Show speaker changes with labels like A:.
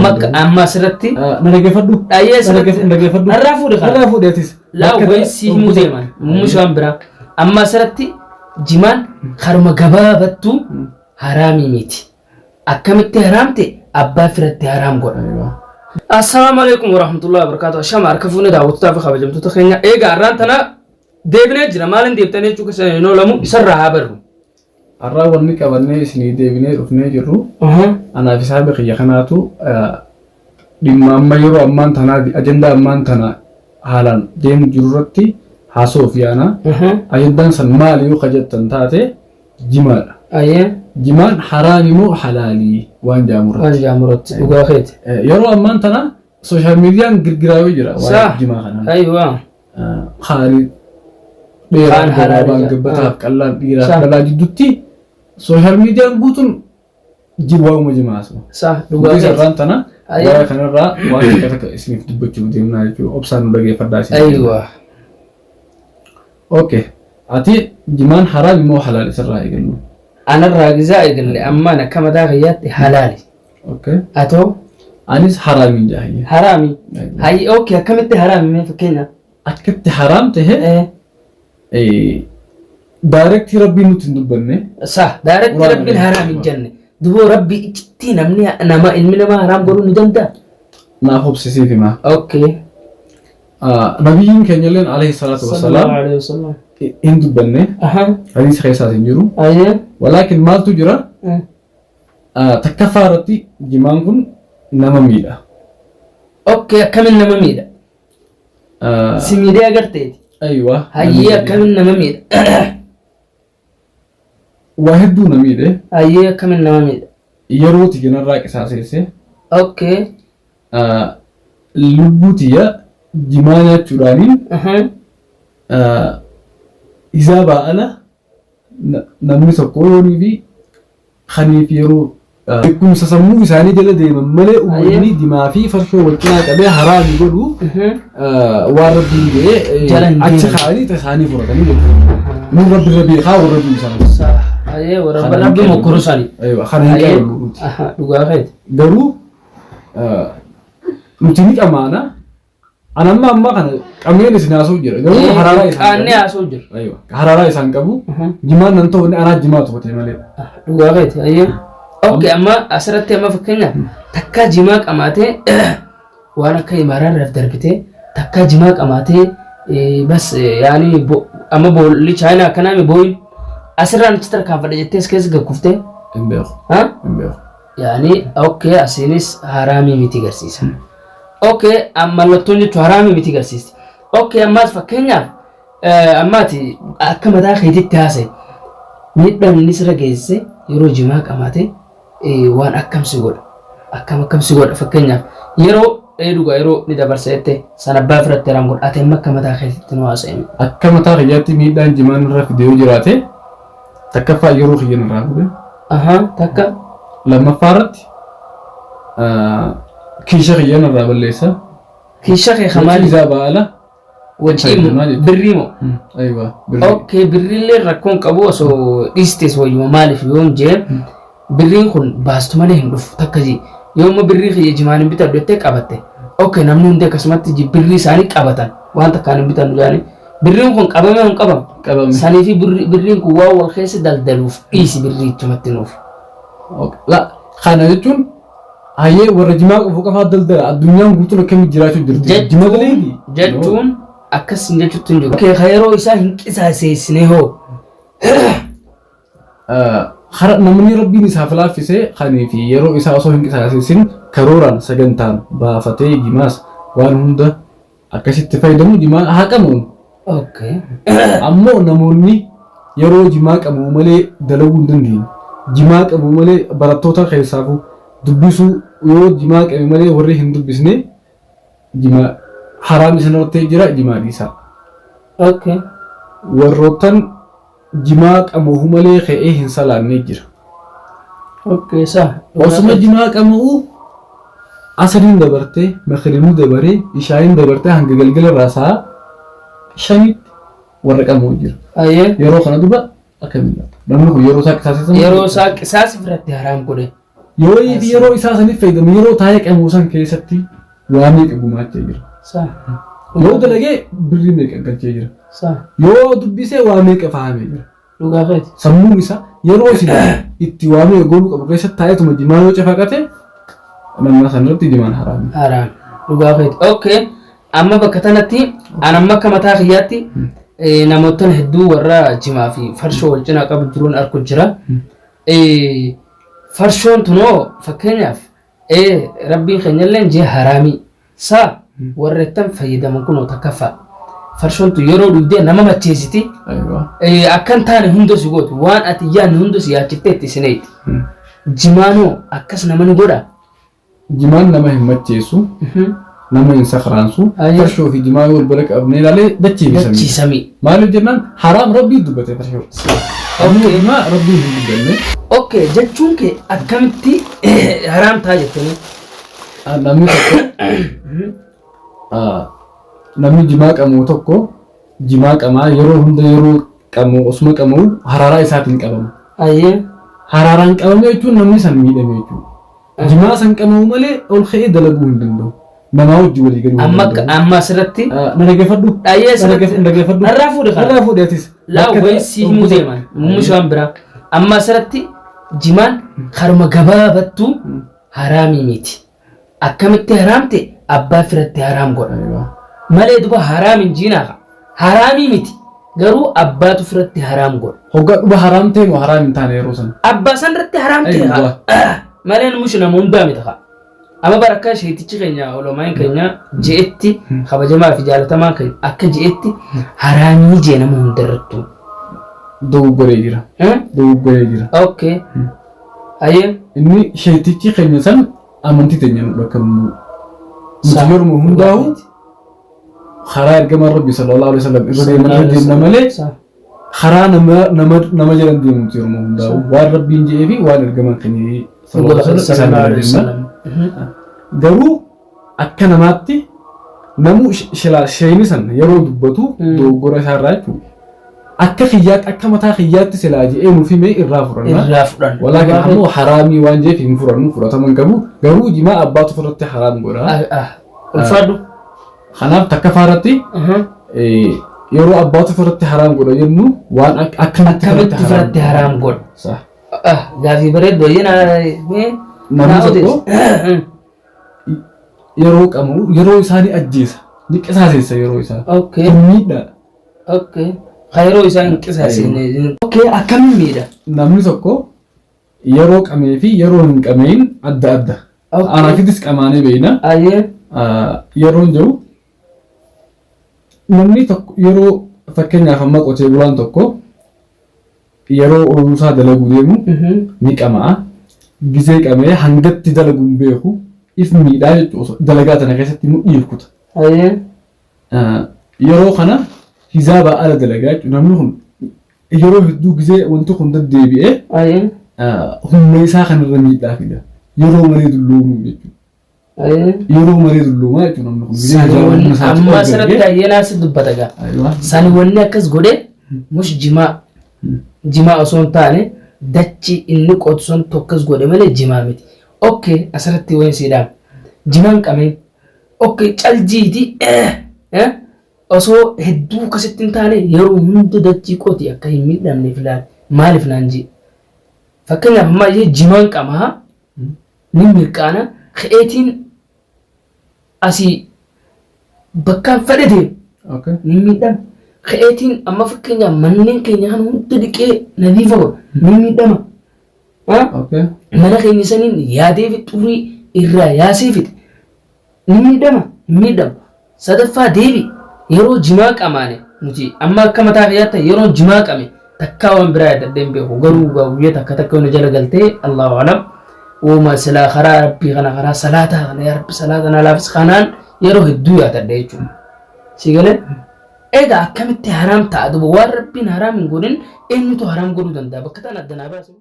A: Amma amma asirratti
B: Na dhaggeeffadhu.
A: Dhayyee asirratti.
B: Na dhaggeeffadhu.
A: Narraa fuudhe kana.
B: Narraa fuudhe atis.
A: Laa wayi si himuu deeman. Mummushi waan biraa. Amma asirratti jimaan karuma gabaabattuu haraamii miti. Akkamitti haraamte abbaa firatti haraam godha. Assalaamu alaikum warahmatullahi wabarakatuh. Ashama harka fuunee daawwattootaa fi kabajamtoota keenya. Egaa har'aan tana deebinee jira. Maaliin deebitanii jechuu keessan hin oolamu isarraa haa barru.
B: Har'aa wanni qabannee isinii deebinee dhufnee jirru anaaf saahiba kiyya kanaatu dhimma amma yeroo ammaan tanaa ajandaa ammaan tana haalaan deemu jiru irratti haasa'uuf yaana. Ajandaan san maali yoo ka jettan taate jimaadha. Jimaan haraami moo halaalii waan jedhamu
A: Waan
B: irratti.
A: jedhamu irratti dhugaa keeti.
B: Yeroo ammaan tana sooshaal miidiyaan girgiraawee jira waa'ee jimaa kanaan.
A: Aywa.
B: Kaani dheeraa
A: Kaan halaali
B: gabaabaan
A: jira.
B: gabbataaf qallaan dhiiraaf dhalaa jidduutti sooshaal miidiyaan guutuun waa'uma jimaa haasa'u.
A: Sa dhugaa
B: Nutis
A: keeti.
B: har'aan tana waa'ee kanarraa waan takka takka isiniif dubbachuuf deemnaa jechuudha. Obsaan nu dhageeffadhaa isin.
A: Aywa.
B: Okay. Ati jimaan haraami moo halaal isarraa eegallu?
A: Anarraa gizaa eegalle ammaan akka mataa kiyyaatti halaali.
B: Okay.
A: Atoo
B: Anis haraamiin jaahiyya.
A: haraami. Hayyi okay akkamitti haraami mee fakkeenyaaf?
B: Akkatti haraam tahe directly rabbiin nutti hin dubbanne.
A: Sa directly
B: Quraana
A: rabbiin haraam hin jenne. Duboo rabbi iccitti namni nama ilmi namaa haraam godhuu ni danda'a.
B: Naaf obsisiif himaa.
A: Okay.
B: Nabiyyiin keenya illeen alayhi salaatu
A: Sallallahu
B: wassalaam
A: alaihi wasallam.
B: hin dubbanne. Hadiisa keessaas hin jiru. Walaakin maaltu jira? Takkaffaa irratti jimaan kun nama miidha.
A: Okay, akkamiin nama miidha? Si miidhee agarteeti.
B: Aywa.
A: Hayyee akkamiin nama miidha?
B: Waa hedduu na miidhe.
A: Hayyee akkamiin nama miidha?
B: Yeroo tiyya narraa qisaaseesse. Lubbuu tiyya jimaa nyaachuudhaaniin hisaabaa ala namni tokko yoonii fi kaniif yeroo beekumsa sammuu isaanii jala deeman malee uummanni dimaa fi farshoo wal cinaa qabee haraami godhu waan rabbiin jedhee
A: Jala hin
B: achi
A: deeman.
B: kaa'anii isaanii fudhatanii jechuudha. Nu rabbi irra beekaa warra du'u isaanii.
A: Hayyee warra
B: Kana hin
A: rabbi
B: qeeballu.
A: mokkoru isaanii.
B: Aywa, kana hin
A: Hayyee.
B: qeeballu nuti.
A: Dhugaa keeti.
B: Garuu nuti ni qamaana. Ani amma ammaa kana qameen isin haasa'u jira. Garuu haraaraa isaan
A: Qaannee
B: qabu.
A: haasa'u jira.
B: Aywa. Haraaraa isaan qabu. Jimaan nan ta'u anaa jimaa tufatee malee.
A: Dhugaa keeti. Ayyee. Okay amma asirratti amma fakkeenyaaf takkaa jimaa qamaatee waan akka imaaraa irraaf darbitee takkaa jimaa qamaatee bas yaani amma boolli chaayinaa akkanaa mi booyin asirraan achi tarkaanfadha jettee as keessa gagguftee.
B: Hin beeku.
A: Ha?
B: Hin beeku.
A: Yaani okay asiinis haraamii miti garsiisa. Okay mallattoon jechuun haraamii miti garsiisti. Okay ammaas fakkeenyaaf ammaati akka mataa keetitti haasa'e miidhaan inni sirra geessise yeroo jimaa qamaate waan akkam si godha akkam akkam si godha fakkeenyaaf yeroo dhugaa yeroo ni dabarsa jette san abbaa firatti haraam godha ati amma akka mataa keetitti nu haasa'e.
B: Akka mataa kiyyaatti miidhaan jimaan irra fide yoo jiraate takkaffaa yeroo kiyya irraa gube.
A: Ahaa takka.
B: Lammaffaa irratti kiisha kiyya irraa balleessa.
A: Kiisha kee kamaali?
B: Isaa baala.
A: Wacii
B: Fayyadamaa jechuudha.
A: birrii moo?
B: Aywa birrii.
A: Okay birriillee rakkoon qabu osoo dhiistes wayyuma maaliif yoon jee birriin kun baastu malee hin dhufu takka jee yoo immoo birrii kiyya jimaan hin bitadhu jettee qabatte okay namni hundi akkasumatti birrii isaanii qabatan waan takkaan hin bitannu jaanii birriin kun qabamee hin qabamu
B: Qabame.
A: sanii fi birriin kun waan wal keessa daldaluuf dhiisi birrii ichumatti nuuf.
B: Okay. La kana jechuun hayyee warra jimaa qofa qofaa daldala addunyaan guutuun akkamitti jiraachuu jirti? Jima daleeti?
A: Jechuun akkas hin jechuutti hin jiru. Okay, ka yeroo isaa hin qisaaseessine hoo?
B: Kara namni rabbiin isaaf laaffise kanii fi yeroo isaa osoo hin qisaaseessin karooraan sagantaan baafatee jimaas waan hunda akkasitti fayyadamu jimaa haa qamuun. Ammoo namoonni yeroo jimaa qabu malee dalaguu hin dandeenye. Jimaa qabu malee barattoota keessaafuu dubbisuu yoo jimaa qabe malee warri hin dubbisne jimaa haraam isin irratti jira jimaa dhiisaa. Warroottan jimaa qama'u malee ka'ee hin salaanne jira.
A: Okay, sa.
B: Osuma jimaa qama'u asriin dabartee, maghribni dabaree, ishaayin dabartee hanga galgala irraa sa'a 5tti warra qama'u jira. Yeroo kana duba akkamiin laata? Namni kun yeroo isaa qisaasessa moo?
A: Yeroo isaa qisaasa irratti haraam godhe.
B: Yoo yeroo isaa saniif fayyadamu yeroo taa'ee qamuu san keessatti waa meeqa gumaachee jira. Yoo dalagee birrii meeqa galchee jira. Yoo dubbisee waa meeqa fahamee jira.
A: Dhugaa keeti.
B: Sammuun isaa yeroo isin itti waa meeqa godhuu qabu keessatti taa'eetuma jimaa yoo cafaqate nama sanarratti jimaan haraami.
A: Haraami. Dhugaa keeti. Okay. Amma bakka tanatti an amma akka mataa kiyyaatti namoottan hedduu warra jimaa fi farshoo wal cinaa qabu jiruun arku jira. Farshoon tunoo fakkeenyaaf rabbiin keenyallee jee haraamii saa warreettan fayyadaman kunoo takkaffaa. Farshoon tun yeroo dhugdee nama macheessiti. Akka hin taane hunda si gootu waan ati yaadne hunda si yaachiftee itti si neeyti. Jimaanoo akkas nama ni godhaa?
B: Jimaan nama hin macheessu, nama hin sakraansu, farshoo fi jimaa yoo wal bira qabnee ilaalee dachii fi samii.
A: Dachii samii.
B: Maaliif jennaan haraam rabbii dubbate farshoo. Ammoo jimaa rabbii hin dubbanne.
A: Okay, jechuun kee akkamitti haraam ta'a jettanii?
B: Namni tokko namni jimaa qamu tokko jimaa qamaa yeroo hunda yeroo qamu osuma qamu haraaraa isaatiin qabama.
A: Ayyee.
B: Haraaraan qabame jechuun namni san miidhame jechuudha. Jimaa san qama'u malee ol ka'ee dalaguu hin danda'u. Namaa wajjin walii galuu hin
A: Amma akka
B: danda'u.
A: amma asirratti
B: Na dhaggeeffadhu.
A: Ayyee
B: Na
A: asirratti
B: dhaggeeffadhu. Dhaggeeffadhu.
A: Narraa fuudhi kana.
B: Narraa fuudhi atis.
A: Laa
B: Bakka
A: wayi si himuu deeman. Mummushi waan biraa. Amma asirratti jimaan karuma gabaabattu haraamii miti. Akkamitti haraamte abbaa firatti haraam godha.
B: Aywa.
A: Malee duba haraam hin jiinaa. Haraamii miti. Garuu abbaatu firatti haraam godha.
B: Hoggaa dhuba haraam ta'e moo haraam hin taane yeroo sana?
A: Abbaa san irratti haraam ta'e
B: Aywa.
A: haa. Malee nu mushi nama hundaa miti haa. Amma bara akka sheetichi keenya olomaan keenya je'etti kabajamaa fi jaalatamaan keenya akka je'etti haraamii jee nama hunda irrattu.
B: Dogoggoree jira.
A: Eh?
B: Dogoggoree jira.
A: Okay. Ayyee.
B: Inni sheetichi keenya san amantii teenya nu bakka hin bu'u. Nuti yeruma hundaa'u karaa ergamaan Rabbi sallallahu alaihi wasallam irra deeman irra deemna malee karaa nama nama nama jalan deemu miti yeruma hundaa'u waan Rabbiin jedhee fi waan ergamaan keenya sallallahu alaihi wasallam isaan irra deemna. Garuu akka namaatti namu sheeyni san yeroo dubbatu dogoggora isaarraa jechuudha. Akka kiyyaatti akka mataa kiyyaatti silaa je'ee nuuf hime irraa fudhanna.
A: Irraa fudhanna.
B: Walaakin ammoo haraamii waan je'eef hin fudhannu fudhatama hin qabu. Garuu jimaa abbaatu ofirratti haraam godha.
A: Ulfaadhu.
B: Kanaaf takkaffaa irratti yeroo abbaatu ofirratti haraam godha jennu waan akkamitti
A: Akkamitti ofirratti haraam godha.
B: Sah.
A: Gaafii bareedduu ayyee naa
B: Namni tokko yeroo qamu yeroo isaa ni ajjeesa ni qisaasessa yeroo isaa.
A: Okay.
B: Kun miidhaa.
A: Okay. Ka yeroo isaa hin qisaasine. Okay, akkamiin miidha?
B: Namni tokko yeroo qamee fi yeroo hin qamein adda adda.
A: Okay.
B: Anaafitis qamaanee beekna.
A: Ayyee.
B: Yeroon jiru namni tokko yeroo fakkeenyaaf amma qotee bulaan tokko yeroo ooyiruu dalaguu deemu ni qama'a. Gizee qamee hangatti dalagu hin beeku if miidhaa jechuudha. Dalagaa tana keessatti mudhii kuta.
A: Ayyee.
B: Yeroo kana hizaabaa ala dalagaa jechuudha. Namni kun yeroo hedduu gizee wanti kun deddeebi'ee
A: Ayyee.
B: humna isaa kanarra miidhaa fida. Yeroo malee dulloomuu jechuudha.
A: Ayyee.
B: Yeroo malee dulloomaa jechuudha namni kun. Gizee hizaaba humna isaatii
A: Amma
B: ol
A: asirratti
B: dalagee.
A: ayyee naasi dubbata gaa.
B: Aywa.
A: Sani wanni akkas godhe mush jimaa jimaa osoo hin taane dachi inni qotu sun tokkos godhe malee jimaa miti. Okay asirratti wayin siidhaan jimaan qabeen okay caljiiti osoo hedduu akkasitti hin taane yeroo hunda dachii qoti akka hin miidhamneef laal maaliif naan jee. Fakkeenyaaf amma iyyee jimaan qamaa ni mirqaana ka'eetiin asii bakkaan fedhe deemu
B: Okay.
A: ni miidhama. Ka'eetiin amma fakkeenyaaf manneen keenya kan hunda dhiqee nadiifa godha ni miidhama. Ha?
B: Okay.
A: Mana keenya saniin yaadee fi xurii irraa yaasee fixe ni miidhama hin miidhamu. Sadaffaa deebi yeroo jimaa qamaane nuti amma akka mataa kiyyaatti yeroo jimaa qame takkaa waan biraa yaadadhee hin beeku garuu guyyaa takka takka yoo na jala galtee Allahu alam uuma silaa karaa rabbii kana karaa salaataa kana yaa rabbi salaata na laafis kanaan yeroo hedduu yaadadha jechuudha. Si galee egaa akkamitti haraam ta'a duuba waan rabbiin haraam hin godhin eenyutu haraam godhuu danda'a bakka tana adda naa baase.